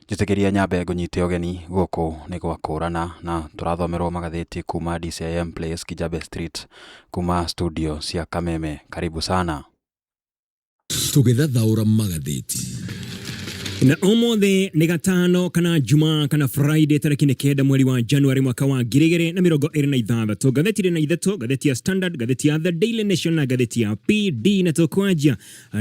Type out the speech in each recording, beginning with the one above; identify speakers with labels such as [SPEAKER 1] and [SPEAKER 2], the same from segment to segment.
[SPEAKER 1] Njĩtĩkĩria nyambe ngũnyite ũgeni gũkũ nĩ gwa kũrana na tũrathomerwo magathĩti kuma DCIM Place, Kijabe Street, kuma studio cia Kameme. Karibu sana.
[SPEAKER 2] Tũgĩthathaũra magathĩti.
[SPEAKER 3] Na ũmũthĩ nĩ gatano kana juma kana Friday, tarĩki nĩ 9 mweri wa January mwaka wa 2026. Ngathĩti ĩrĩ na ithatũ, ngathĩti ya Standard, ngathĩti ya The Daily Nation na ngathĩti ya PD, na tũkwanjia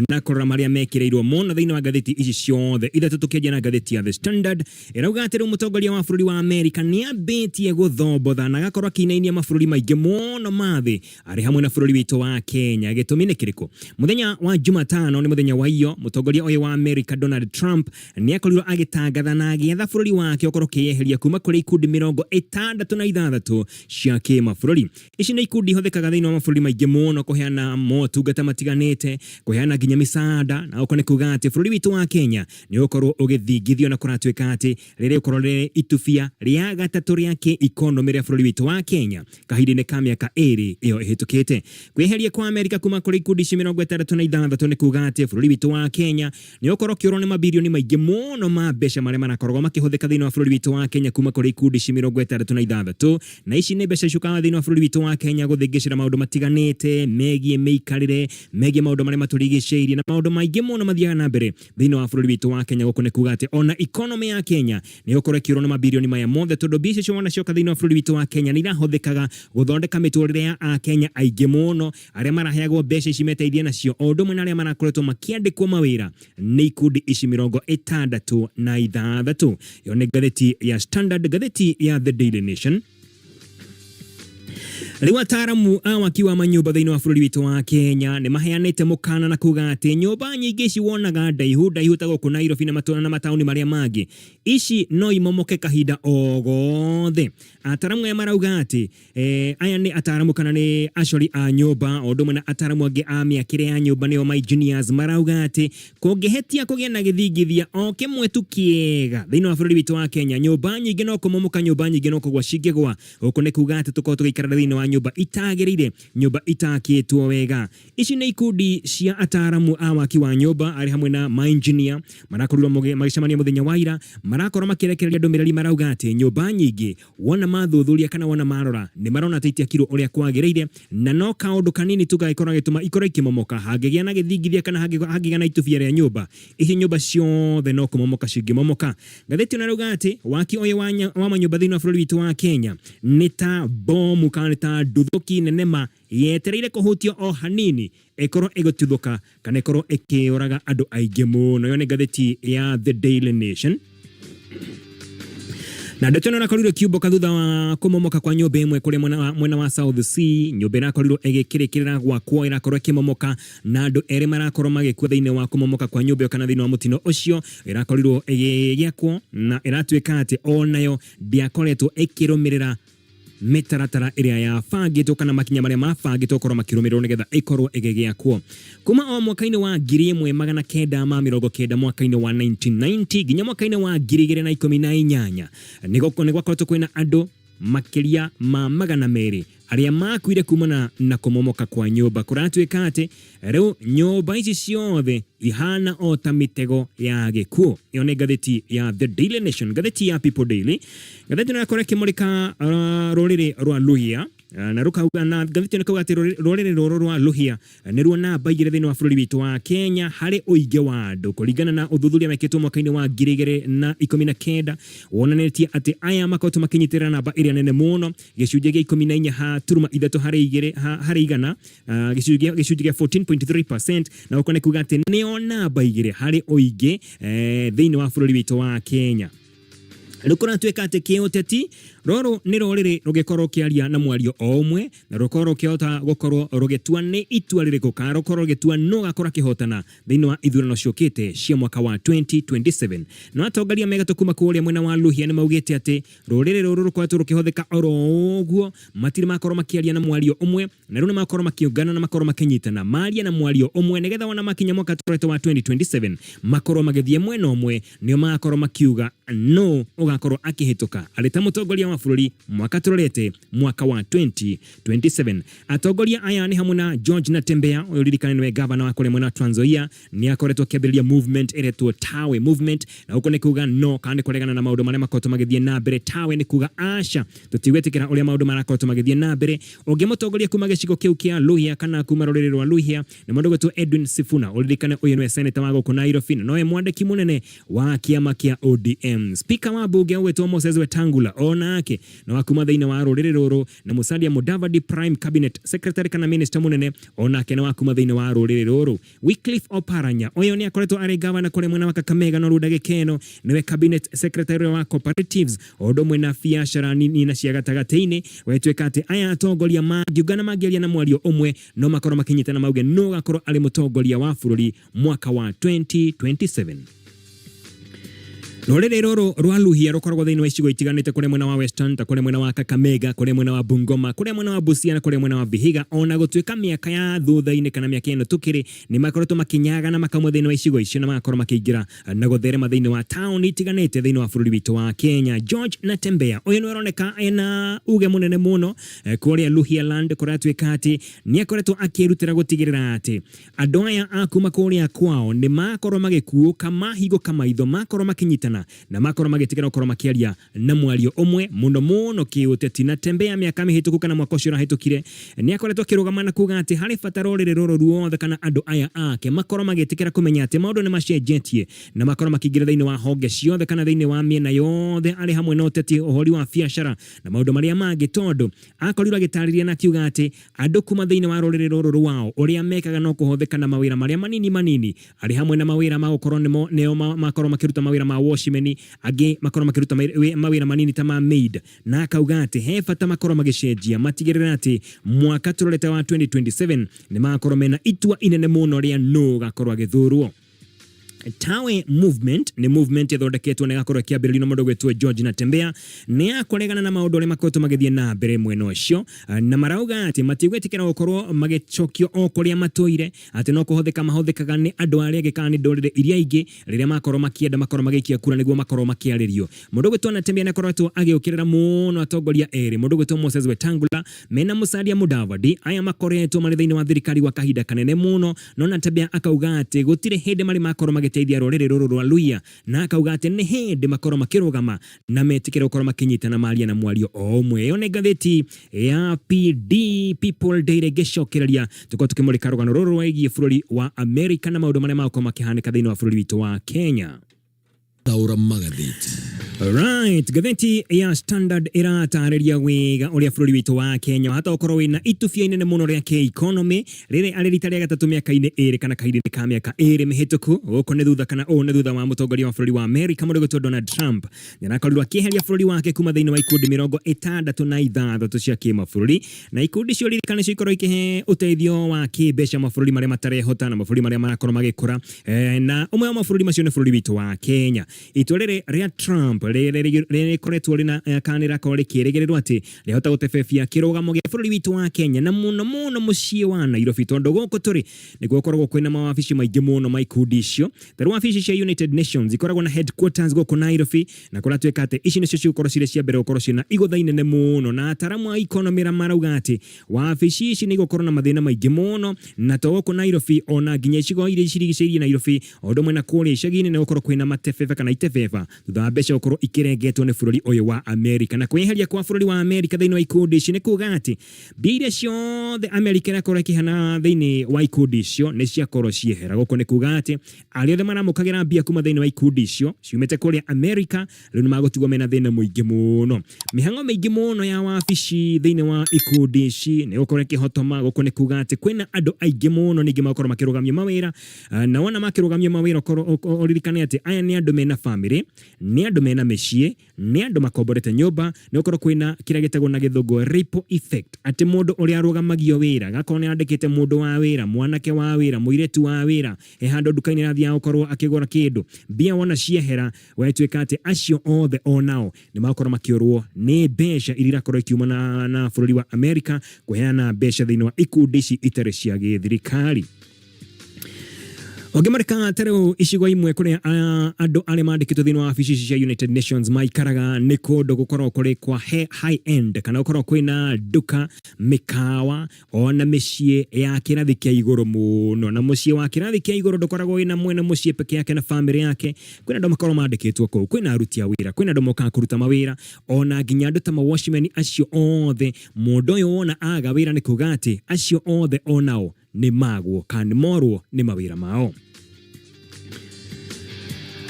[SPEAKER 3] na kũrora marĩa mekĩrĩirwo mũno thĩinĩ wa ngathĩti ici ciothe ithatũ. Tũkĩanjia na ngathĩti ya The Standard, ĩrauga atĩ rĩu mũtongoria wa bũrũri wa Amerika nĩ ambĩtie gũthombotha na agakorwo akĩinainia mabũrũri maingĩ mũno ma thĩ, arĩ hamwe na bũrũri witũ wa Kenya. Gĩtũmi nĩ kĩrĩkũ? Mũthenya wa Jumatano nĩ mũthenya wa iyo, mũtongoria ũyũ wa Amerika Donald Trump nĩ akorirwo agĩtangatha na agĩatha bũrũri wake ũkorwo ũkĩyeheria kuma kũrĩ ikundi 66 cia kĩmabũrũri. Ici nĩ ikundi ihũthĩkaga thĩinĩ wa mabũrũri maingĩ mũno kũheana motungata matiganĩte, kũheana nginya mĩcaada, na gũkũ nĩ kuga atĩ bũrũri witũ wa Kenya nĩ ũgũkorwo ũgĩthingithio na kũratuĩka atĩ rĩrĩ gũkorwo rĩrĩ itubia rĩa gatatũ rĩa kĩ-ikonomĩ rĩa bũrũri witũ wa Kenya kahinda-inĩ ka mĩaka 2 ĩyo ĩhĩtũkĩte. Kwĩyeheria kwa Amerika kuma kũrĩ ikundi ici 66 nĩ kuga atĩ bũrũri witũ wa Kenya nĩ ũgũkorwo ũkĩũrwo nĩ mabirioni maingĩ mũno ma mbeca marĩa marakoragwo makĩhũthĩka thĩinĩ wa bũrũri witũ wa Kenya kuma kũrĩ ikundi ici 66, na ici nĩ mbeca icokaga thĩinĩ wa bũrũri witũ wa Kenya gũthĩngĩcĩra maũndũ matiganĩte megiĩ mĩikarĩre, megiĩ maũndũ marĩa matũrigicĩirie na maũndũ maingĩ mũno mathiaga na mbere thĩinĩ wa bũrũri witũ wa Kenya. Gũkũ nĩ kuga atĩ ona economy ya Kenya nĩ ĩgũkorwo ĩkĩũrwo nĩ mabirioni maya mothe, tondũ mbia icio wona cioka thĩinĩ wa bũrũri witũ wa Kenya nĩ irahũthĩkaga gũthondeka mĩtũrĩre ya Akenya aingĩ mũno arĩa maraheagwo mbeca ici meteithie nacio, o ũndũ ũmwe na arĩa marakoretwo makĩandĩkwo mawĩra nĩ ikundi ici 66. Ĩyo nĩ ngathĩti ya Standard. Ngathĩti ya The Daily Nation, rĩu ataaramu a waki wa manyũmba thĩinĩ wa bũrũri witũ wa Kenya nĩ maheanĩte mũkana na kuga atĩ nyũmba nyingĩ ici wonaga ndaihu ndaihu ta gũkũ Nairobi na matũra na mataũni marĩa mangĩ, ici no imomoke kahinda o gothe. Ataaramu aya marauga atĩ aya nĩ ataaramu kana nĩ acori a nyũmba, o ũndũ ũmwe na ataaramu angĩ a mĩakĩre ya nyũmba, nĩo ma engineers, marauga atĩ kũngĩhĩtia kũgĩe na gĩthingithia o kĩmwe tu kĩega thĩinĩ wa bũrũri witũ wa Kenya, nyũmba nyingĩ no kũmomoka, nyũmba nyingĩ no kũgwa cingĩgwa. Gũkũ nĩ kuga atĩ tũkorwo tũgĩikara thĩinĩ wa nyũmba itagĩrĩire, nyũmba itakĩtwo wega. Ici nĩ ikundi cia ataaramu a waki wa nyũmba arĩ hamwe na ma engineer marakorirwo magĩcemania mũthenya wa ira, marakorwo makĩrekereria ndũmĩrĩri, marauga atĩ nyũmba nyingĩ wona mathuthuria kana wona marora nĩ marona atĩ itiakirwo ũrĩa kwagĩrĩire, na no kaũndũ kanini tu gagĩkorwo gagĩtũma ikorwo ikĩmomoka. Hangĩgĩa na gĩthingithia kana hangĩgĩa na itubia rĩa nyũmba ici, nyũmba ciothe no kũmomoka cingĩmomoka. Ngathĩti ĩno ĩrauga atĩ waki ũyũ wa manyũmba thĩinĩ wa bũrũri witũ wa Kenya nĩ ta bomu kana nĩ ta nduthũki nene ma yetereire kũhutio o hanini ĩkorwo ĩgĩtuthũka kana ĩkorwo ĩkĩũraga andũ aingĩ mũno. Ĩyo nĩ ngathĩti ya The Daily Nation. Na ndeto ĩno ĩrakorirwo ĩkiumbũka thutha wa kũmomoka kwa nyũmba ĩmwe kũrĩa mwena wa South C. Nyũmba ĩrakorirwo ĩgĩkĩrĩkĩrĩra gwakwo ĩrakorwo ĩkĩmomoka na andũ erĩ marakorwo magĩkua thĩinĩ wa kũmomoka kwa nyũmba ĩyo kana thĩinĩ wa mũtino ũcio. Ĩrakorirwo ĩgĩakwo na ĩratuĩka atĩ onayo ndĩakoretwo ĩkĩrũmĩrĩra mĩtaratara ĩrĩa yabangĩtwo kana makinya marĩa mabangĩtwo gũkorwo makĩrũmĩrĩrwo nĩgetha ĩkorwo ĩgĩgĩakwo. Kuma o mwaka-inĩ wa 1990, mwaka-inĩ wa 1990 nginya mwaka-inĩ wa 2018, nĩ gwakoretwo kwĩna andũ makĩria ma 200 arĩa makuire kumana na kũmomoka kwa nyũmba. Kũratuĩka atĩ rĩu nyũmba ici ciothe ihana o ta mĩtego ya gĩkuũ. Ĩyo nĩ ngathĩti ya The Daily Nation. Ngathĩti ya People Daily, ngathĩti ĩno ĩrakorwo ĩkĩmũrĩka rũrĩrĩ rwa Luhya, na rũkauga na ngathĩti ĩno ĩkauga atĩ rũrĩrĩ rũrũ rwa Luhya nĩruo namba 2 thĩinĩ wa bũrũri witũ wa Kenya harĩ ũingĩ wa andũ, kũringana na ũthuthuria wekĩtwo mwaka-inĩ wa 2019 wonanĩtie atĩ aya makoretwo makĩnyitĩrĩra namba ĩrĩa nene mũno, gĩcunjĩ gĩa 14 ha turuma ithatũ harĩ igĩrĩ harĩ igana, gĩcunjĩ gĩa 14.3%, na gũkũ nĩ kuga atĩ nĩo namba 2 harĩ ũingĩ thĩinĩ wa bũrũri witũ wa Kenya. Rĩu kũratuĩka atĩ kĩũteti rũrũ nĩ rũrĩrĩ rũgĩkorwo rũkĩaria na mwario o ũmwe na rũkorwo rũkĩhota gũkorwo rũgĩtua nĩ itua rĩrĩkũ kana rũkorwo rũgĩtua nũ gakorwo akĩhotana thĩinĩ wa ithurano ciũkĩte cia mwaka wa 2027. No atongoria megatũ kuma kũrĩa mwena wa Luhya nĩ maugĩte atĩ rũrĩrĩ rũrũ rũkoretwo rũkĩhũthĩka oro ũguo, matirĩ makorwo makĩaria na mwario ũmwe, na rĩu nĩ makorwo makĩũngana na makorwo makĩnyitana marie na mwario ũmwe nĩgetha wona makinya mwaka tũkoretwo wa 2027 makorwo magĩthiĩ mwena ũmwe, nĩo magakorwo makiuga nũ ũgakorwo akĩhĩtũka arĩ ta mũtongoria wa wa bũrũri mwaka tũrorete mwaka wa 2027. Atongoria aya nĩ hamwe na George Natembeya, ũyũ ririkane nĩwe gavana wa kũrĩa mwena wa Trans Nzoia, nĩ akoretwo akĩambĩrĩria movement ĩretwo Tawe movement, na gũkũ nĩ kuga no kana nĩ kũregana na maũndũ marĩa makoretwo magĩthiĩ na mbere. Tawe nĩ kuga aca, tũtigwĩtĩkĩra ũrĩa maũndũ marakoretwo magĩthiĩ na mbere. Ũngĩ mũtongoria kuma gĩcigo kĩu kĩa Luhya kana kuma rũrĩrĩ rwa Luhya nĩ mũndũ ũgwĩtwo Edwin Sifuna. Ũririkane ũyũ nĩwe seneta wa gũkũ Nairobi na nowe mwandĩki mũnene wa kĩama kĩa ODM. Speaker wa bunge ũgwĩtwo Moses Wetangula onake nĩ wa kuma thĩinĩ wa rũrĩrĩ rũrũ, na Musalia Mudavadi prime cabinet secretary kana minister mũnene onake nĩ wa kuma thĩinĩ wa rũrĩrĩ rũrũ. Wycliffe Oparanya ũyũ nĩ akoretwo arĩ gavana kũrĩa mwena wa Kakamega no rĩu ndagĩka ĩno nĩwe cabinet secretary wa cooperatives o ũndũ ũmwe na biacara nini na cia gatagatĩ-inĩ. Gũgĩtuĩka atĩ aya atongoria mangiũngana mangĩaria na mwario ũmwe no makorwo makĩnyitana mauge nũ ũgakorwo arĩ mũtongoria wa bũrũri mwaka wa 2027. Rũrĩrĩ rũrũ rwa Luhya rũkoragwo thĩinĩ wa icigo itiganĩte kũrĩa mwena wa Western ta kũrĩa mwena wa Kakamega, kũrĩa mwena wa Bungoma, kũrĩa mwena wa Busia na kũrĩa mwena wa Vihiga. Ona gũtuĩka mĩaka ya thutha-inĩ kana mĩaka ĩno tũkĩrĩ nĩ makoretwo makĩnyaga na makauma thĩinĩ wa icigo icio na magakorwo makĩingĩra na gũtherema thĩinĩ wa taũni itiganĩte thĩinĩ wa bũrũri witũ wa Kenya. George Natembeya ũyũ nĩ aroneka ena uge mũnene mũno kũrĩa Luhya Land kũratuĩka atĩ nĩ akoretwo akĩrutĩra gũtigĩrĩra atĩ andũ aya a kuma kũrĩa kwao nĩ makorwo magĩkuũka, mahingũka maitho, makorwo makĩnyitana na makorwo magĩtigĩra gũkorwo makĩaria na mwario ũmwe mũno mũno kĩũteti. Natembeya mĩaka mĩhĩtũku kana mwaka ũcio ũrahĩtũkire nĩ akoretwo akĩrũgama na kuga atĩ harĩ bata rũrĩrĩ rũrũ ruothe kana andũ aya ake makorwo magĩtĩkĩra kũmenya atĩ maũndũ nĩ macenjetie na makorwo makĩingĩra thĩinĩ wa honge ciothe kana thĩinĩ wa mĩena yothe arĩ hamwe na ũteti, ũhũri wa biacara na maũndũ marĩa mangĩ, tondũ akorirwo agĩtarĩria na akiuga atĩ andũ kuma thĩinĩ wa rũrĩrĩ rũrũ rwao ũrĩa mekaga no kũhũthĩka na mawĩra marĩa manini manini arĩ hamwe na mawĩra ma gũkorwo nĩmo nĩo makorwo makĩruta mawĩra ma watchman, angĩ makorwo makĩruta mawĩra manini ta ma maid, na akauga atĩ he bata makorwo magĩcenjia matigĩrĩre atĩ mwaka tũrorete wa 2027 nĩ magakorwo mena itua inene mũno rĩa nũ ũgakorwo agĩthurwo. Tawe movement nĩ movement ĩthondeketwo na ĩgakorwo ĩkĩambĩrĩrio na mũndũ ũgwĩtwo George Natembeya, nĩ ya kũregana na maũndũ arĩa makoretwo magĩthiĩ na mbere mwena ũcio, na marauga atĩ matigwĩtĩkĩra gũkorwo magĩcokio o kũrĩa matũire, atĩ no kũhũthĩka mahũthĩkaga nĩ andũ arĩa angĩ kana nĩ ndũrĩrĩ iria ingĩ rĩrĩa makorwo makĩenda makorwo magĩikia kura nĩguo makorwo makĩarĩrio. Mũndũ ũgwĩtwo Natembeya nĩ akoretwo agĩũkĩrĩra mũno atongoria erĩ, mũndũ ũgwĩtwo Moses Wetangula mena Musalia Mudavadi, aya makoretwo marĩ thĩinĩ wa thirikari gwa kahinda kanene mũno, no Natembeya akauga atĩ gũtirĩ hĩndĩ marĩ makorwo magĩteithia rũrĩrĩ rũrũ rwa Luhya, na akauga atĩ nĩ hĩndĩ makorwo makĩrũgama na metĩkĩre gũkorwo makĩnyitana maria na mwario o ũmwe. Ĩyo nĩ ngathĩti ya PD People Daily ngĩcokereria tũkorwo tũkĩmũrĩka rũgano rũrũ rwĩgiĩ bũrũri wa Amerika na maũndũ marĩa magũkorwo makĩhanĩka thĩinĩ wa bũrũri witũ wa Kenya.
[SPEAKER 2] Taũra magathĩti.
[SPEAKER 3] Right, ngathĩti ya Standard ĩratarĩria wega ũrĩa bũrũri witũ wa Kenya wahota gũkorwo wĩna itubia inene mũno rĩa kĩ-economy rĩrĩ arĩ rita rĩa gatatũ mĩaka-inĩ ĩrĩ kana kahinda-inĩ ka mĩaka ĩrĩ mĩhĩtũku. Gũkũ nĩ thutha kana ũũ nĩ thutha wa mũtongoria wa bũrũri wa Amerika mũndũ ũgwĩtwo Donald Trump nĩarakorirwo akĩeheria bũrũri wake kuma thĩinĩ wa ikundi 66 cia kĩmabũrũri, na ikundi icio ririkane cio ikorwo ikĩhe ũteithio wa kĩmbeca mabũrũri marĩa matarehota na mabũrũri marĩa marakorwo magĩkũra, na ũmwe wa mabũrũri macio nĩ bũrũri witũ wa Kenya. Itua rĩrĩ rĩa Trump rĩkoretwo rĩna kana rĩrakorwo rĩkĩrĩgĩrĩrwo atĩ rĩahota gũtebebia kĩrũgamo gĩa bũrũri witũ wa Kenya na mũno mũno mũciĩ wa Nairobi, tondũ gũkũ tũrĩ nĩkuo gũkoragwo kwĩna mawabici maingĩ mũno ma ikundi icio. Ta rĩu wabici cia United Nations ikoragwo na headquarters gũkũ Nairobi, na kũratuĩka atĩ ici nĩcio cigũkorwo cirĩ cia mbere gũkorwo ciĩna igũtha inene mũno, na ataramu a economy marauga atĩ wabici ici nĩ igũkorwo na mathĩna maingĩ mũno, na to gũkũ Nairobi ona nginya icigo iria cirigicĩirie Nairobi o ũndũ ũmwe na kũrĩa icagi-inĩ nĩ gũkorwo kwĩna matebeba kana itebeba thutha wa mbeca gũkorwo ikĩrengetwo nĩ bũrũri ũyũ wa Amerika. Na kwĩyeheria kwa bũrũri wa Amerika thĩinĩ wa ikundi ici nĩ kuga atĩ mbia iria ciothe Amerika ĩrakorwo ĩkĩheana thĩinĩ wa ikundi icio nĩ ciakorwo ciehera. Gũkũ nĩ kuga atĩ arĩa othe maramũkagĩra mbia kuma thĩinĩ wa ikundi icio ciumĩte kũrĩa Amerika rĩu nĩ magũtigwo mena thĩna mũingĩ mũno. Mĩhang'o mĩingĩ mũno ya wabici thĩinĩ wa ikundi ici nĩ gũkorwo ĩkĩhotoma. Gũkũ nĩ kuga atĩ kwĩna andũ aingĩ mũno ningĩ magũkorwo makĩrũgamio mawĩra, na wona makĩrũgamio mawĩra ũririkane atĩ aya nĩ andũ mena bamĩrĩ, nĩ andũ mena mĩciĩ, nĩ andũ makomborete nyũmba, nĩ gũkorwo kwĩna kĩrĩa gĩtagwo na gĩthũngũ ripple effect, atĩ mũndũ ũrĩa arũgamagio wĩra gakorwo nĩ andĩkĩte mũndũ wa wĩra, mwanake wa wĩra, mũirĩtu wa wĩra, he handũ nduka-inĩ arathiaga gũkorwo akĩgũra kĩndũ, mbia wona ciehera gũgĩtuĩka atĩ acio othe onao nĩ makorwo makĩũrwo nĩ mbeca iria irakorwo ikiuma na bũrũri wa Amerika kũheana mbeca thĩinĩ wa ikundi ici itarĩ cia gĩthirikari. Ũngĩmarĩka ta rĩu icigo imwe kũrĩa andũ arĩa mandĩkĩtwo thĩinĩ wa wabici ici cia United Nations maikaraga nĩ kũndũ gũkoragwo kũrĩ kwa high end kana gũkoragwo kwĩna nduka, mĩkawa ona mĩciĩ ya kĩrathi kĩa igũrũ mũno. Na mũciĩ wa kĩrathi kĩa igũrũ ndũkoragwo wĩna mwene mũciĩ peke yake na famĩlĩ yake, kwĩna andũ makoragwo mandĩkĩtwo kũu, kwĩna aruti a wĩra, kwĩna andũ mokaga kũruta mawĩra, ona nginya andũ ta ma watchman acio othe. Mũndũ ũyũ wona aga wĩra nĩ kuga atĩ acio othe onao nĩ magwo kana nĩ morwo nĩ mawĩra mao.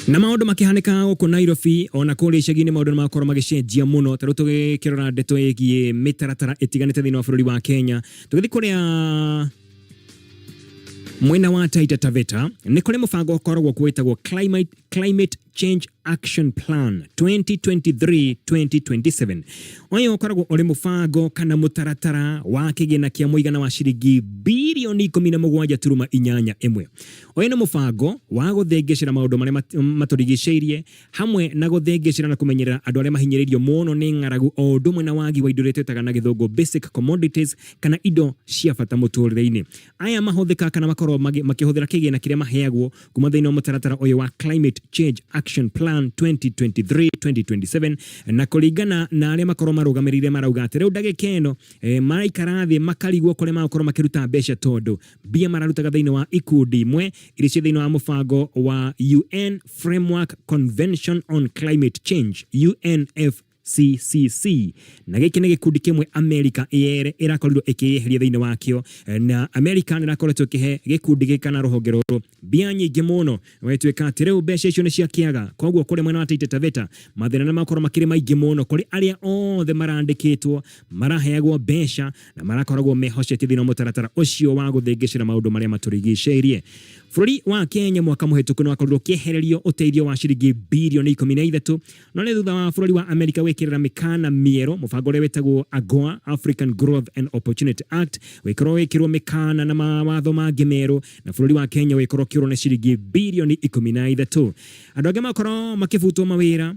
[SPEAKER 3] Na maũndũ makĩhanĩka gũkũ Nairobi ona kũrĩa icagi-inĩ maũndũ nĩ makorwo magĩcenjia mũno. Ta rĩu tũgĩkĩrora ndeto ĩgiĩ mĩtaratara ĩtiganĩte thĩinĩ wa bũrũri wa Kenya, tũgĩthiĩ kũrĩa mwena wa Taita Taveta nĩ kũrĩ mũbango ũkoragwo kuo wĩtagwo Climate Change Action Plan 2023-2027. Ũyũ ũkoragwo ũrĩ mũbango kana mũtaratara wa kĩgĩna kĩa mũigana wa ciringi birioni 17.81. Ũyũ nĩ mũbango wa gũthengecera maũndũ marĩa matũrigicĩirie hamwe na gũthengecera na kũmenyerera andũ arĩa mahinyĩrĩirio mũno nĩ ng'aragu o ũndũ ũmwe na wagi wa indo iria twĩtaga na gĩthũngũ basic commodities kana indo cia bata mũtũrĩre-inĩ. Aya mahũthĩkaga kana makoragwo makĩhũthĩra kĩgĩna kĩrĩa maheagwo kuma thĩinĩ wa mũtaratara ũyũ wa Climate Change Action Plan 2023-2027 na kũringana na arĩa makorwo marũgamĩrĩire marauga atĩ rĩu ndagĩka ĩno maraikara thĩ makarigwo kũrĩa magũkorwo makĩruta mbeca tondũ mbia mararutaga thĩinĩ wa ikundi imwe iria ciĩ thĩinĩ wa mũbango wa UN Framework Convention on Climate Change UNF CCC. Na gĩkĩ nĩ gĩkundi kĩmwe Amerika ĩyere ĩrakorirwo ĩkĩyeheria thĩinĩ wakĩo, na Amerika nĩ ĩrakoretwo ĩkĩhe gĩkundi gĩkĩ kana rũhonge rũrũ mbia nyingĩ mũno, gwĩtuĩka atĩ rĩu mbeca icio nĩ ciakĩaga. Koguo kũrĩ mwena wa Taita Taveta mathĩna nĩ makorwo makĩrĩ maingĩ mũno kũrĩ arĩa othe marandĩkĩtwo, maraheagwo mbeca na marakoragwo mehocetie thĩinĩ wa mũtaratara ũcio wa gũthĩngĩcĩra maũndũ marĩa matũrigicĩirie. Bũrũri wa Kenya mwaka mũhĩtũku nĩ wakorirwo ũkĩehererio ũteithio wa ciringi birioni 13. No nĩ thutha wa bũrũri wa Amerika gwĩkĩrĩra mĩkana mĩerũ mũbango ũrĩa wĩtagwo AGOA, African Growth and Opportunity Act, wĩkorwo wĩkĩrwo mĩkana na mawatho mangĩ merũ, na bũrũri wa Kenya wĩkorwo ũkĩũrwo nĩ ciringi birioni 13. Andũ angĩ makorwo makĩbutwo mawĩra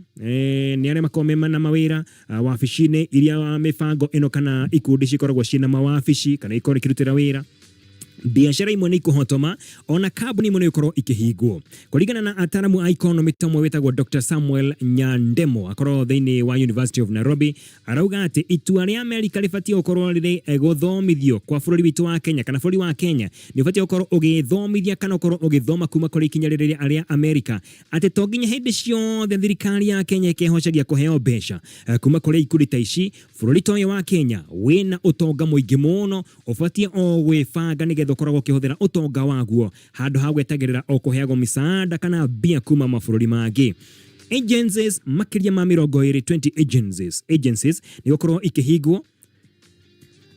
[SPEAKER 3] nĩ arĩa makorwo me na mawĩra wabici-inĩ iria mĩbango ĩno kana ikundi cikoragwo ciĩna mawabici kana ikorwo ikĩrutĩra wĩra. Biacara imwe nĩ ikũhotoma ona kambuni imwe nĩ ikorwo ikĩhingwo. Kũringana na ataramu a economy ta ũmwe wĩtagwo Dr. Samuel Nyandemo akorwo thĩinĩ wa University of Nairobi, arauga atĩ itua rĩa Amerika rĩbatiĩ gũkorwo rĩrĩ gũthomithio kwa bũrũri witũ wa Kenya, kana bũrũri wa Kenya nĩ ũbatiĩ gũkorwo ũgĩthomithia kana ũkorwo ũgĩthoma kuma kũrĩ ikinya rĩrĩ rĩa Amerika, atĩ to nginya hĩndĩ ciothe thirikari ya Kenya ĩkehocagia kũheo mbeca kuma kũrĩ ikundi ta ici. Bũrũri ta ũyũ wa Kenya wĩna ũtonga mũingĩ mũno, ũbatiĩ o gwĩbanga nĩgetha ũkoragwo ũkĩhũthĩra ũtonga waguo handũ ha gwetagĩrĩra o kũheagwo misaada kana mbia kuma mabũrũri mangĩ. Agencies makĩria ma 20, 20 agencies nĩ gũkorwo ikĩhingwo,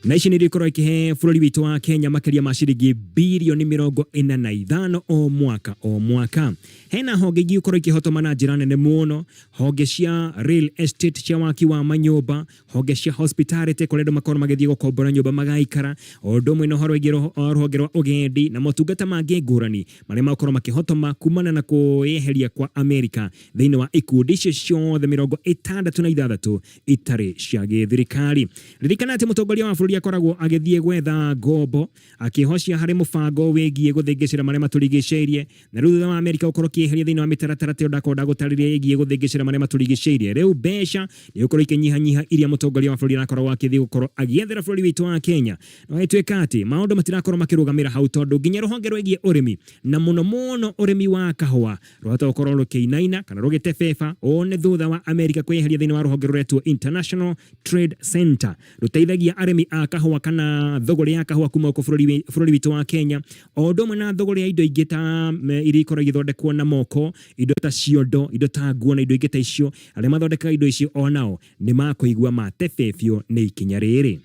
[SPEAKER 3] na ici nĩ ikorwo ikĩhe bũrũri witũ wa Kenya makĩria ma ciringi birioni 45 o mwaka o mwaka. Hena honge ingĩ ikorwo ikĩhotoma na njĩra nene mũno, honge cia real estate cia waki wa manyũmba, honge cia hospitality kũrĩa andũ makorwo magĩthiĩ gũkombora nyũmba magaikara, o ũndũ ũmwe na ũhoro wĩgiĩ rũhonge rwa ũgendi na motungata mangĩ ngũrani marĩa makorwo makĩhotoma kumana na kwĩyeheria kwa Amerika thĩinĩ wa ikundi icio ciothe 66 itarĩ cia gĩthirikari. Ririkana atĩ mũtongoria wa bũrũri akoragwo agĩthiĩ gwetha ngombo akĩhocia harĩ mũbango wĩgiĩ gũthĩngĩcĩra marĩa matũrigicĩirie, na rĩu thutha wa Amerika gũkorwo kĩeheria thĩinĩ wa mĩtaratara ta ĩyo ndakorwo ndagũtarĩria ĩgiĩ gũthĩngĩcĩra marĩa matũrigicĩirie, rĩu mbeca nĩ gũkorwo ikĩnyihanyiha iria mũtongoria wa bũrũri arakoragwo akĩthiĩ gũkorwo agĩethera bũrũri witũ wa Kenya. Na gũgĩtuĩka atĩ maũndũ matirakorwo makĩrũgamĩra hau, tondũ nginya rũhonge rwĩgiĩ ũrĩmi na mũno mũno ũrĩmi wa kahũa rwahota gũkorwo rũkĩinaina kana rũgĩtebeba. Ũũ nĩ thutha wa Amerika kwĩyeheria thĩinĩ wa rũhonge rũretwo International Trade Center rũteithagia arĩmi a kahũa kana thũgũrĩ ya kahũa kuma gũkũ bũrũri witũ wa Kenya, o ũndũ ũmwe na thũgũrĩ ya indo ingĩ ta iria ikoragwo igĩthondekwo na moko, indo ta ciondo, indo ta nguo na indo ingĩ ta icio. Arĩa mathondekaga indo icio onao nĩ makũigua matebebio nĩ ikinya rĩrĩ.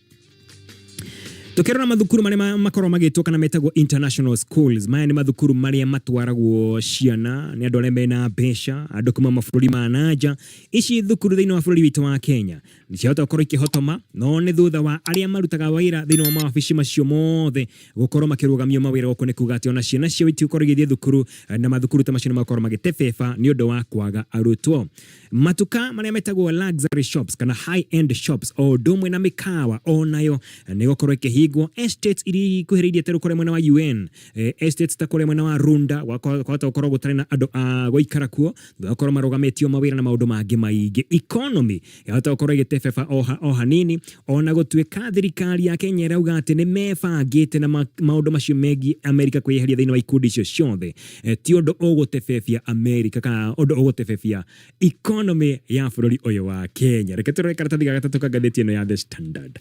[SPEAKER 3] Tukĩrora mathukuru marĩa makoragwo magĩtwo kana metagwo international schools, maya nĩ mathukuru marĩa matwaragwo ciana nĩ andũ arĩa mena mbeca, andũ kuma mabũrũri ma nanja. Ici thukuru thĩinĩ wa bũrũri witũ wa Kenya nĩ ciahota gũkorwo ikĩhotoma, no nĩ thutha wa arĩa marutaga wĩra thĩinĩ wa mawabici macio mothe gũkorwo makĩrũgamio mawĩra. Gũkũ nĩ kuga atĩ ona ciana ciao itigũkorwo igĩthiĩ thukuru, na mathukuru ta macio nĩ makorwo magĩtebeba nĩ ũndũ wa kwaga arutwo. Matuka marĩa metagwo luxury shops kana high end shops o ũndũ ũmwe na mĩkawa onayo nĩ gũkorwo ĩkĩhingwo. Ikahingwo estates iria ikuhĩrĩirie ta rĩu kũrĩa mwena wa UN, estates ta kũrĩa mwena wa Runda kwahota gũkorwo gũtarĩ na andũ a gũikara kuo, thutha wa gũkorwo marũgamĩtio mawĩra na maũndũ mangĩ maingĩ. Economy yahota gũkorwo ĩgĩtebeba o hanini, ona gũtuĩka thirikari ya Kenya ĩrauga atĩ nĩ mebangĩte na maũndũ macio megiĩ Amerika kwĩyeheria thĩinĩ wa ikundi icio ciothe. Ti ũndũ ũgũtebebia Amerika kana ũndũ ũgũtebebia economy ya bũrũri ũyũ wa Kenya. Reke tũrore karatathi ga gatatũ ka ngathĩti ĩno ya The Standard.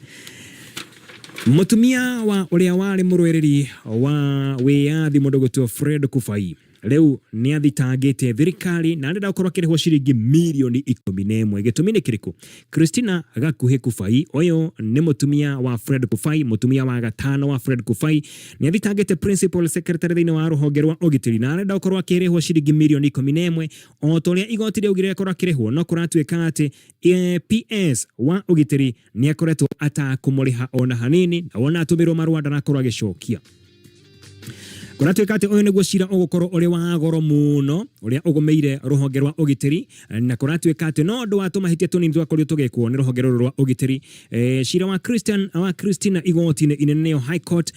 [SPEAKER 3] Mũtumia wa ũrĩa warĩ mũrũĩrĩri wa wĩyathi mũndũ gwĩtwo Fred Kubai rĩu nĩ athitangĩte thirikari na arenda gũkorwo akĩrĩhwo ciringi mirioni 11. Gĩtũmi nĩ kĩrĩkũ? Christina Gakuhĩ Kubai, ũyũ nĩ mũtumia wa Fred Kubai, mũtumia wa gatano wa Fred Kubai, nĩ athitangĩte principal secretary thĩinĩ wa rũhonge rwa ũgitĩri na arenda gũkorwo akĩrĩhwo ciringi mirioni 11 o ta ũrĩa igoti rĩaugire akorwo akĩrĩhwo, no kũratuĩka atĩ PS wa ũgitĩri nĩ akoretwo atakũmũrĩha ona hanini, na wona atũmĩrwo marũa ndanakorwo agĩcokia. Kũratuĩka atĩ ũyũ nĩguo cira ũgũkorwo ũrĩ wa goro mũno ũrĩa ũgũmĩire rũhonge rwa ũgitĩri, na kũratuĩka atĩ no ũndũ wa tũmahĩtia tũnini twakorirwo tũgĩkwo nĩ rũhonge rũrũ rwa ũgitĩri. Cira wa Christian, wa Christina igoti-inĩ inene nĩyo High Court,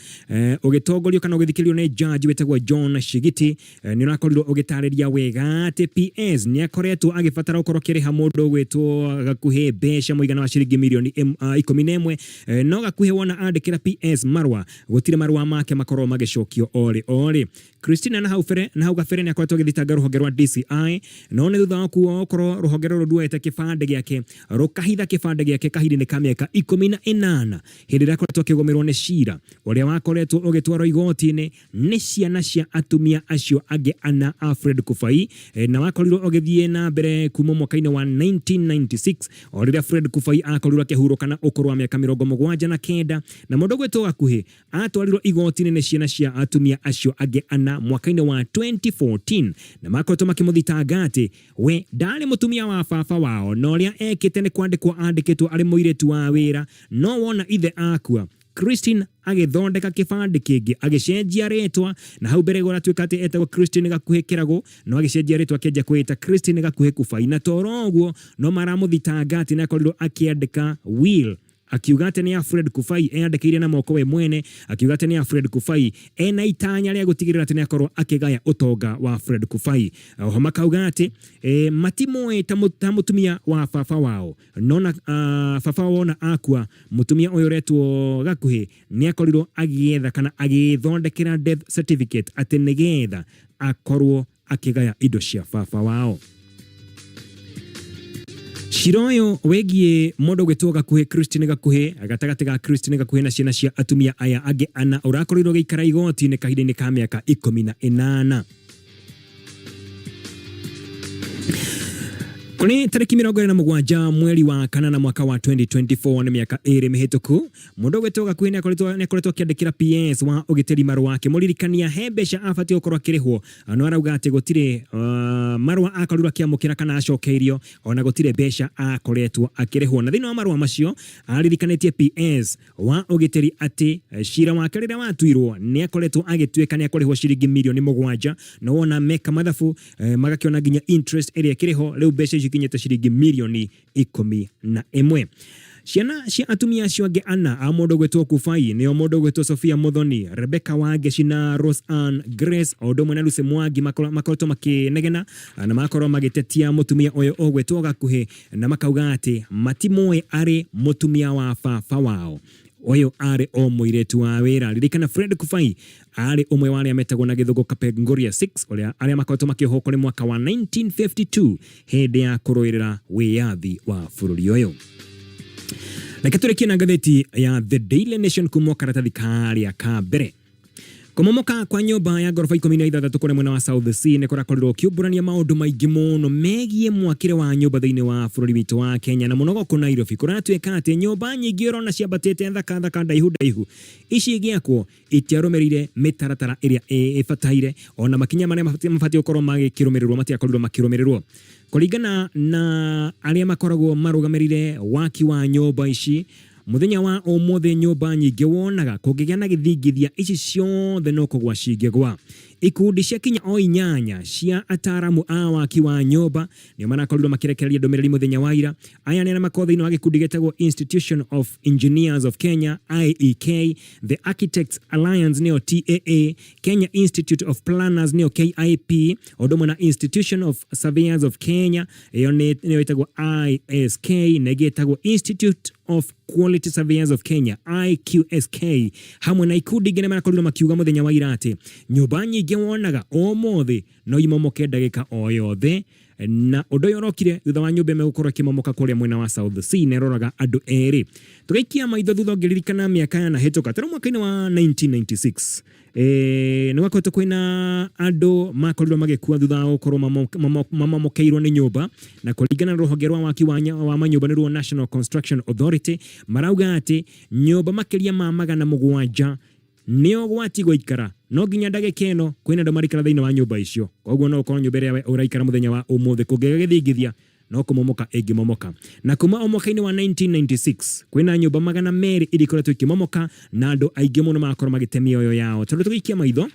[SPEAKER 3] ũgĩtongorio kana ũgĩthikĩrĩrio nĩ judge wĩtagwo John Shigiti, nĩ ũrakorirwo ũgĩtarĩria wega atĩ PS nĩ akoretwo agĩbatara gũkorwo akĩrĩha mũndũ ũgwĩtwo Gakuhĩ mbeca mũigana wa ciringi mirioni 11, no Gakuhĩ wona andĩkĩra PS marũa gũtirĩ marũa make makorwo magĩcokio orĩ orĩ. Christina na hau bere na hau gabere nĩ akoretwo agĩthitanga rũhonge rwa DCI, no nĩ thutha wa kuo gũkorwo rũhonge rũrũ ruoete kĩbandĩ gĩake rũkahitha kĩbandĩ gĩake kahinda-inĩ ka mĩaka 18 hĩndĩ ĩrĩa akoretwo akĩgũmĩrwo nĩ cira ũrĩa wakoretwo ũgĩtwarwo igoti-inĩ nĩ ciana cia atumia acio angĩ ana a Fred Kubai, na wakorirwo ũgĩthiĩ na mbere kuma mwaka-inĩ wa 1996 o rĩrĩa Fred Kubai akorirwo akĩhurũka na ũkũrũ wa mĩaka 79. Na mũndũ ũgwĩtwo Gakuhĩ atwarirwo igoti-inĩ nĩ ciana cia atumia acio angĩ ana mwaka-inĩ wa 2014, na makoretwo makĩmũthitanga atĩ we ndarĩ mũtumia wa baba wao, na ũrĩa ekĩte nĩ kwandĩkwo andĩkĩtwo arĩ mũirĩtu wa wĩra, no wona ithe akua Christine agĩthondeka kĩbandĩ kĩngĩ agĩcenjia rĩtwa, na hau mbere gũratuĩka atĩ etagwo Christine Gakuhĩ Kĩragũ, no agĩcenjia rĩtwa akĩanjia kwĩĩta Christine Gakuhĩ Kubai, na toro ũguo no maramũthitanga atĩ nĩ akorirwo akĩandĩka will akiuga atĩ nĩ ya Fred Kubai, eyandĩkĩire na moko we mwene akiuga atĩ nĩ ya Fred Kubai, ena itanya rĩa gũtigĩrĩra atĩ nĩ akorwo akĩgaya ũtonga wa Fred Kubai. Oho makauga atĩ matimũĩ ta mũtumia wa baba wao, nona baba wona akua mũtumia ũyũ ũretwo Gakuhĩ nĩ akorirwo agĩetha kana agĩthondekera death certificate atĩ nĩgetha akorwo akĩgaya indo cia baba wao. Cira ũyũ wĩgiĩ mũndũ ũgwĩtwo Gakuhĩ Christine Gakuhĩ gatagatĩ ga Christine Gakuhĩ na ciana cia atumia aya angĩ ana ũrakorirwo ũgĩikara igoti-inĩ kahinda-inĩ ka mĩaka 18. Kũrĩ tarĩki 27 mweri wa kanana mwaka wa 2024, nĩ mĩaka 2 mĩhĩtũku, mũndũ ũgwĩtwo Gakuhĩ nĩ akoretwo akĩandĩkĩra PS wa ũgitĩri marũa akĩmũririkania he mbeca abatiĩ gũkorwo akĩrĩhwo, no arauga atĩ gũtirĩ marũa akorirwo akĩamũkĩra kana acokeirio, ona gũtirĩ mbeca akoretwo akĩrĩhwo. Na thĩinĩ wa marũa macio aririkanĩtie PS wa ũgitĩri atĩ cira wake rĩrĩa watuirwo nĩ akoretwo agĩtuĩka nĩ akũrĩhwo ciringi mirioni 7, no wona meka mathabu magakĩona nginya interest ĩrĩa ĩkĩrĩ ho rĩu mbeca icio ikinyĩte ciringi mirioni 11. Ciana cia atumia acio angĩ ana a mũndũ ũgwĩtwo Kubai nĩo mũndũ ũgwĩtwo Sofia Muthoni, Rebecca Wangeci na Rose Ann Grace, o ũndũ ũmwe na Lucy Mwangi, makoretwo makĩnegena na magakorwo magĩtetia mũtumia ũyũ ũgwĩtwo Gakuhĩ, na makauga atĩ matimũĩ arĩ mũtumia wa baba wao, ũyũ arĩ o mũirĩtu wa wĩra. Ririkana Fred Kubai arĩ ũmwe wa arĩa metagwo na gĩthũngũ Kapenguria 6, ũrĩa arĩa makoretwo makĩohwo kũrĩ mwaka wa 1952 hĩndĩ ya kũrũĩrĩra wĩyathi wa bũrũri ũyũ. Reke tũrĩkie na ngathĩti ya The Daily Nation kuma karatathi karĩa ka mbere. Kũmomoka kwa nyũmba ya ngoroba 16 kũrĩa mwena wa South C nĩ kũrakorirwo ũkĩumbũrania maũndũ maingĩ mũno megiĩ mwakĩre wa nyũmba thĩinĩ wa bũrũri witũ wa Kenya, na mũno gũkũ Nairobi. Kũratuĩka atĩ nyũmba nyingĩ ũrona ciambatĩte thaka thaka ndaihu ndaihu, ici igĩakwo itiarũmĩrĩire mĩtaratara ĩrĩa ĩbataire, ona makinya marĩa mabatiĩ gũkorwo magĩkĩrũmĩrĩrwo matiakorirwo makĩrũmĩrĩrwo. Kũringana na arĩa makoragwo marũgamĩrĩire waki wa nyũmba ici, mũthenya wa ũmũthĩ nyũmba nyingĩ wonaga kũngĩgĩa na gĩthingithia ici ciothe no kũgwa cingĩgwa. Ikundi cia kinya o 8 cia ataramu a waki wa nyũmba nĩo marakorirwo makĩrekereria ndũmĩrĩri mũthenya wa ira. Aya nĩ arĩa makoragwo thĩinĩ wa gĩkundi gĩtagwo Institution of Engineers of Kenya IEK, The Architects Alliance nĩyo TAA, Kenya Institute of Planners nĩyo KIP, o ũndũ ũmwe na Institution of Surveyors of Kenya ĩyo nĩyo ĩtagwo ISK, na ĩngĩ ĩtagwo Institute of Quality Surveyors of Kenya IQSK, hamwe na ikundi ingĩ nĩ marakorirwo makiuga mũthenya wa ira atĩ nyũmba nyingĩ wonaga ũmũthĩ no imomoke ndagĩka o yothe, na ũndũ ũyũ ũrokire thutha wa nyũmba ĩmwe gũkorwo ĩkĩmomoka kũrĩa mwena wa South C na ĩroraga andũ erĩ. Tũgaikia maitho thutha ũngĩririkana mĩaka yanahĩtũka tarĩu mwaka-inĩ wa 1996 nĩ gwakoretwo kwĩna andũ makorirwo magĩkua thutha wa gũkorwo mamomokeirwo nĩ nyũmba, na kũringana na rũhonge rwa waki wa manyũmba nĩruo National Construction Authority marauga atĩ nyũmba makĩria ma 700 nĩ ũgwati gũikara, no nginya ndagĩka ĩno kwĩna andũ maraikara thĩinĩ wa nyũmba icio. Koguo no ũkorwo nyũmba ĩrĩa we ũraikara mũthenya wa ũmũthĩ kũngĩgĩa gĩthingithia no kũmomoka ĩngĩmomoka. Na kuma o mwaka-inĩ wa 1996 kwĩna nyũmba 200 iria ikoretwo ikĩmomoka na andũ aingĩ mũno magakorwo magĩte mĩoyo yao. Tondũ tũgĩikia maitho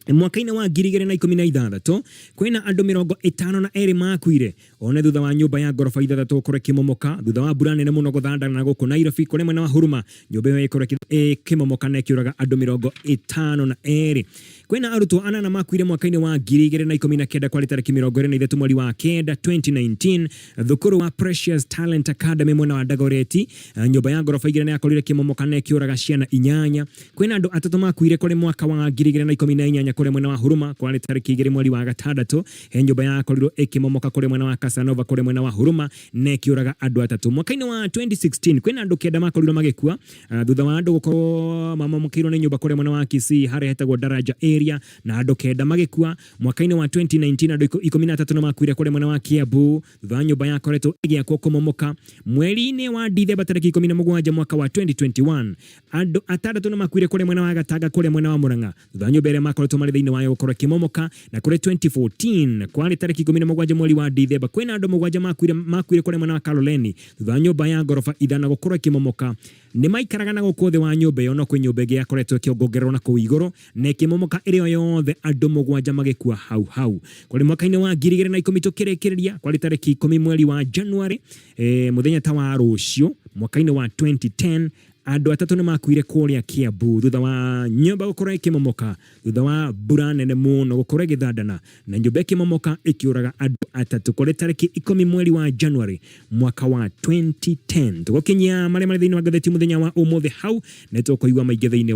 [SPEAKER 3] mwaka-inĩ wa 2016 kwĩna andũ 52 makuire one thutha wa nyũmba ya ngoroba 6 gũkorwo ĩkĩmomoka thutha wa mbura nene mũno gũthandana na gũkũ Nairobi kũrĩa mwena wa Huruma. Nyũmba ĩyo ĩkorwo ĩkĩmomoka na ĩkĩũraga andũ 52. Kwĩna arutwo 8 makuire mwaka-inĩ wa 2019 kwarĩ tarĩki 23 mweri wa 9 2019 thukuru wa Precious Talent Academy mwena wa Dagoretti. Nyũmba ya ngoroba 2 nĩ yakorire ĩkĩmomoka na ĩkĩũraga ciana 8. Kwĩna andũ 3 makuire kũrĩ mwaka wa 2018 kũrĩa mwena wa Huruma kwarĩ tarĩki 2 mweri wa 6 he nyũmba yakorirwo ĩkĩmomoka kũrĩa mwena wa Casanova kũrĩa mwena wa Huruma na ĩkĩũraga andũ 3. Mwaka-inĩ wa 2016 kwĩna andũ 9 makorirwo magĩkua thutha wa andũ gũkorwo mamomokĩirwo nĩ nyũmba kũrĩa mwena wa Kisii harĩa hetagwo Daraja area na andũ 9 magĩkua. Mwaka-inĩ wa 2019 andũ 13 nĩ makuire kũrĩa mwena wa Kiambu thutha wa nyũmba yakoretwo ĩgĩakwo kũmomoka. Mweri-inĩ wa Dithemba tarĩki 17 mwaka wa 2021 andũ 6 nĩ makuire kũrĩa mwena wa Gatanga kũrĩa mwena wa Murang'a thutha wa nyũmba ĩrĩa makoretwo marĩ thĩinĩ wayo gũkorwo ĩkĩmomoka. Na kũrĩ 2014 kwarĩ tarĩki 17 mweri wa Dithemba kwĩna andũ 7 makuire kũrĩa mwena wa Kaloleni thutha wa nyũmba ya ngoroba 5 gũkorwo ĩkĩmomoka. Nĩ maikaraga na gũkũ thĩ wa nyũmba ĩyo, no kwĩ nyũmba ĩngĩ yakoretwo ĩkĩongongererwo na kũu igũrũ na ĩkĩmomoka ĩrĩ o yothe, andũ 7 magĩkua hau hau. Kũrĩ mwaka-inĩ wa 2010 tũkĩrĩkĩrĩria kwarĩ tarĩki 10 mweri wa January mũthenya ta wa rũciũ mwaka-inĩ wa 2010 andũ 3 nĩ makuire kũrĩa Kiambu thutha wa nyũmba gũkorwo ĩkĩmomoka thutha wa mbura nene mũno gũkorwo ĩgĩthandana na nyũmba ĩkĩmomoka ĩkĩũraga andũ 3 kũrĩ tarĩki 10 mweri wa January mwaka wa 2010. Tũgũkinyia marĩa marĩ thĩinĩ wa ngathĩti mũthenya wa ũmũthĩ hau nĩ tũkũigua maingĩ thĩinĩ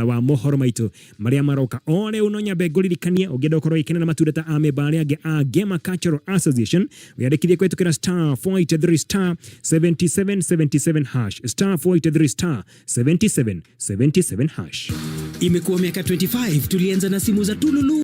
[SPEAKER 3] wa mohoro maitũ marĩa maroka. O rĩu no nyambe ngũririkanie ũngĩenda gũkorwo ũgĩkenera matunda ta amemba arĩa angĩ a Gema Cultural Association wĩyandĩkithie kũhĩtũkĩra star 483 star 7777 hash, star 483 star 7777 hash.
[SPEAKER 4] Imekuwa miaka 25 tulianza na simu za tululu.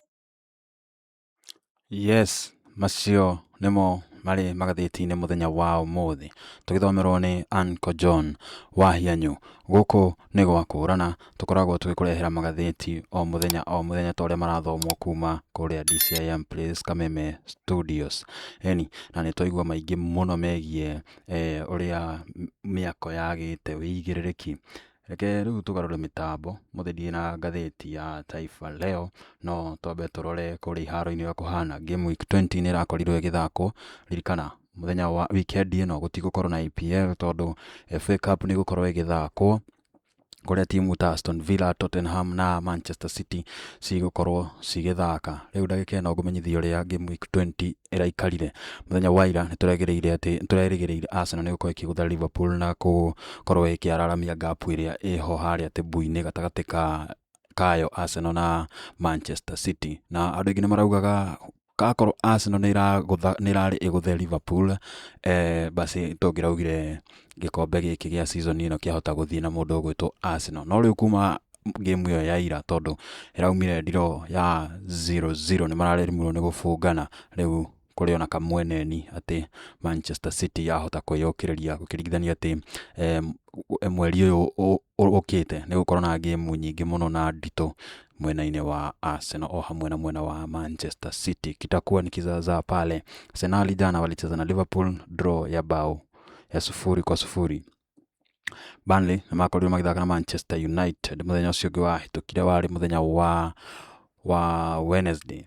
[SPEAKER 1] Yes, macio nĩmo marĩ magathĩti-inĩ mũthenya wa ũmũthĩ tũgĩthomerwo nĩ Uncle John Wahianyũ. Gũkũ nĩ gwa kũrana tũkoragwo tũgĩkũrehera magathĩti o mũthenya o mũthenya ta ũrĩa marathomwo kuma kũrĩa DCIM Place Kameme Studios. Eni, na nĩ twaigua maingĩ mũno megiĩ ũrĩa mĩako yagĩte wĩigĩrĩrĩki. Reke rĩu tũgarũre mĩtambo mũthĩ na ngathĩti ya Taifa Leo, no twambe tũrore kũrĩa iharo-inĩ ũrĩa kũhana. Game week 20 nĩ ĩrakorirwo ĩgĩthakwo. Ririkana mũthenya wa weekend ĩno gũtigũkorwo na EPL tondũ FA Cup nĩ ĩgũkorwo ĩgĩthakwo kũrĩa timu ta Aston Villa, Tottenham na Manchester City cigũkorwo cigĩthaka. Rĩu ndagĩka ĩno ngũmenyithia ũrĩa game week 20 ĩraikarire. Mũthenya wa ira nĩ tũrerĩgĩrĩire atĩ nĩ tũrerĩgĩrĩire Arsenal nĩ gũkorwo ĩkĩgũtha Liverpool na gũkorwo ĩkĩararamia gap ĩrĩa ĩho harĩa tĩbu-inĩ gatagatĩ kayo Arsenal na Manchester City. Na andũ aingĩ nĩ maraugaga akorwo Arsenal nĩ ĩrarĩ ĩgũthe Liverpool basi tũngĩraugire gĩkombe gĩkĩ gĩa season ĩno kĩahota gũthiĩ na mũndũ ũgwĩtwo Arsenal. No rĩu kuma game ĩyo ya ira tondũ ĩraumire draw ya 0-0 nĩ mararemirwo nĩ gũbungana, rĩu kũrĩ ona kamweneni atĩ Manchester City yahota kwĩyũkĩrĩria gũkĩringithania atĩ mweri ũyũ ũkĩte nĩ gũkorwo na game nyingĩ mũno na nditũ mwena-inĩ wa Arsenal o hamwe na mwena wa Manchester City. Kitakuwa ni kizaazaa pale. Arsenal jana walicheza na Liverpool, draw ya bao ya 0-0. Burnley nĩ makorirwo magĩthaka na Manchester United mũthenya ũcio ũngĩ wahĩtũkire warĩ mũthenya wa wa Wednesday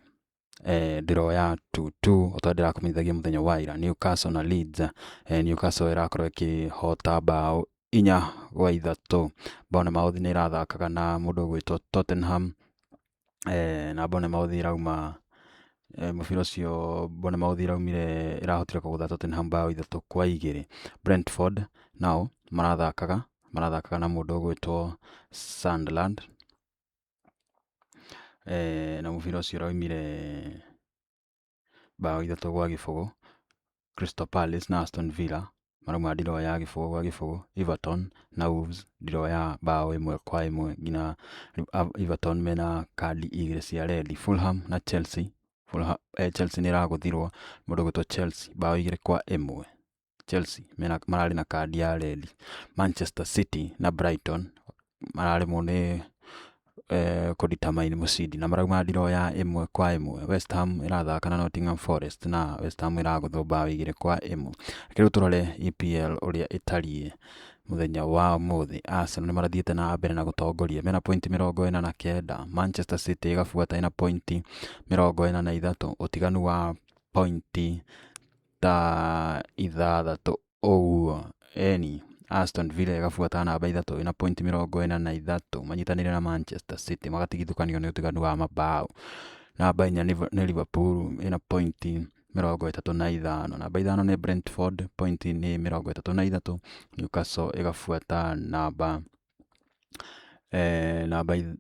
[SPEAKER 1] ndĩroya 2-2 o ta ũrĩa ndĩrakũmenyithagia mũthenya wa ira. Newcastle na Leeds, Newcastle ĩrakorwo ĩkĩhota mbaũ 4-3. Bournemouth nĩ ĩrathakaga na mũndũ ũgwĩtwo Tottenham, na Bournemouth ĩrauma mũbira ũcio Bournemouth ĩraumire ĩrahotire kũgũtha Tottenham mbaũ 3-2. Brentford nao marathakaga na mũndũ ũgwĩtwo Sunderland, na mũbira ũcio ũraumire mbaũ 3-0. Crystal Palace na Aston Villa marauma draw ya 0-0. Everton na Wolves draw ya mbaũ 1-1, nginya Everton mena kandi igĩrĩ cia rendi. Fulham na Chelsea, Chelsea nĩ ĩragũthirwo mũndũ ũgwĩtwo Chelsea mbaũ 2-1. Chelsea mararĩ na kandi ya rendi. Manchester City na Brighton mararemwo nĩ kũdetermine mũcindi na marauma draw ya 1-1. West Ham ĩrathaka na Nottingham Forest na West Ham ĩragũthwo mbaũ 2-1. Reke rĩu tũrore EPL ũrĩa ĩtariĩ mũthenya wa ũmũthĩ. Arsenal nĩ marathiĩte na mbere na gũtongoria mena pointi 49, Manchester City ĩgabuata ĩna pointi 43, ũtiganu wa pointi ta 6 ũguo. Eni Aston Villa ĩgabuata namba 3 ĩna pointi 43, manyitanĩire na Manchester City magatigithũkanio nĩ ũtiganu wa mabaũ. Namba 4 nĩ Liverpool ĩna pointi 35, namba 5 nĩ Brentford pointi nĩ 33, Newcastle ĩgabuata namba 6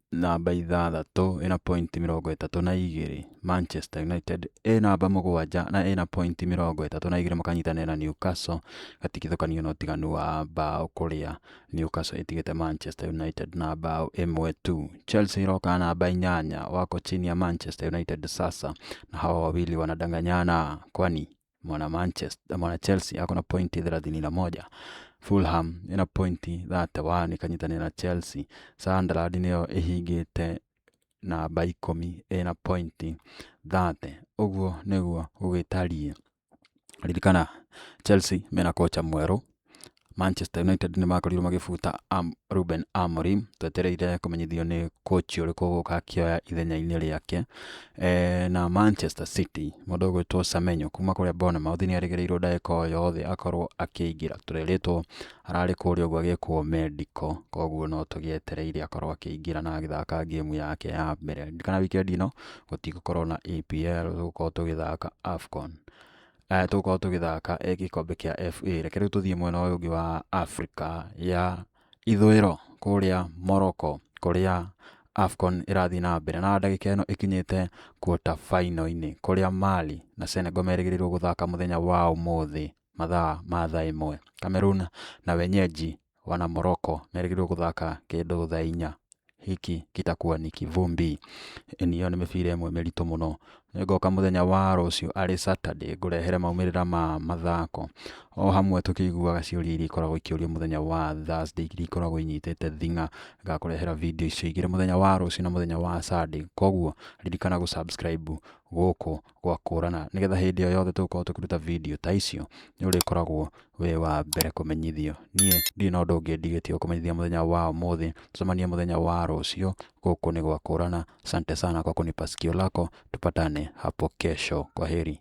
[SPEAKER 1] ĩna pointi 32, Manchester United ĩ namba 7 na ĩna pointi 32, makanyitanĩra na Newcastle gatigithũkanio na ũtiganu wa mbaũ kũrĩa Newcastle ĩtigĩte Manchester United na mbaũ 1 tu. Chelsea ĩroka namba 8, wako chini ya Manchester United sasa, na hawa wawili wanadanganyana kwani mwana Manchester, mwana Chelsea ako na pointi 31, Fulham ĩna pointi 31 ĩkanyitanĩra na Chelsea. Sunderland nĩyo ĩhingĩte namba 10 ĩna pointi 30. Ũguo nĩguo gũgĩtariĩ. Ririkana Chelsea mena kocha mwerũ, Manchester United nĩ makorirwo magĩbuta Ruben Amorim, twetereire kũmenyithio nĩ coach ũrĩkũ ũgũka akĩoya ithenya-inĩ rĩake. Na Manchester City mũndũ ũgwĩtwo Semenyo kuma kũrĩa Bournemouth nĩ erĩgĩrĩirwo ndagĩka o yothe akorwo akĩingĩra. Tũrerĩtwo ararĩ kũrĩa ũguo agĩkwo medical, koguo no tũgĩetereire akorwo akĩingĩra na agĩthaka game yake ya mbere. Ririkana weekend ĩno gũtigũkorwo na EPL, tũgũkorwo tũgĩthaka AFCON, tũgũkorwo tũgĩthaka gĩkombe kĩa FA. Reke rĩu tũthiĩ mwena ũyũ ũngĩ wa Africa ya ithũĩro kũrĩa Morocco kũrĩa AFCON ĩrathiĩ na mbere na ndagĩka ĩno ĩkinyĩte quarter final-inĩ kũrĩa Mali na Senegal merĩgĩrĩirwo gũthaka mũthenya wa ũmũthĩ mathaa ma thaa 1. Cameroon na wenyeji wana Morocco merĩgĩrĩirwo gũthaka kĩndũ thaa 4. Hiki kitakuwa ni kivumbi. Ĩyo nĩ mĩbira ĩmwe mĩritũ mũno. Nĩngoka mũthenya wa rũciũ arĩ Saturday ngũrehere maumĩrĩra ma mathako o hamwe tũkĩiguaga ciũria iria ikoragwo ikĩũrio mũthenya wa Thursday iria ikoragwo inyitĩte thing'a. Ngakũrehera video icio igĩrĩ mũthenya wa rũciũ na mũthenya wa Sunday. Koguo ririkana gũ subscribe gũkũ gwa Kũrana nĩgetha hĩndĩ o yothe tũgũkorwo tũkĩruta video ta icio nĩ ũrĩkoragwo wĩ wa mbere kũmenyithio. Niĩ ndirĩ na ũndũ ũngĩ ndigĩtie gũkũmenyithia mũthenya wa ũmũthĩ. Tũcemanie mũthenya wa rũciũ. Gũkũ nĩ gwa Kũrana. Asante sana kwa kunipa sikio lako. Tupatane hapo kesho. Kwaheri.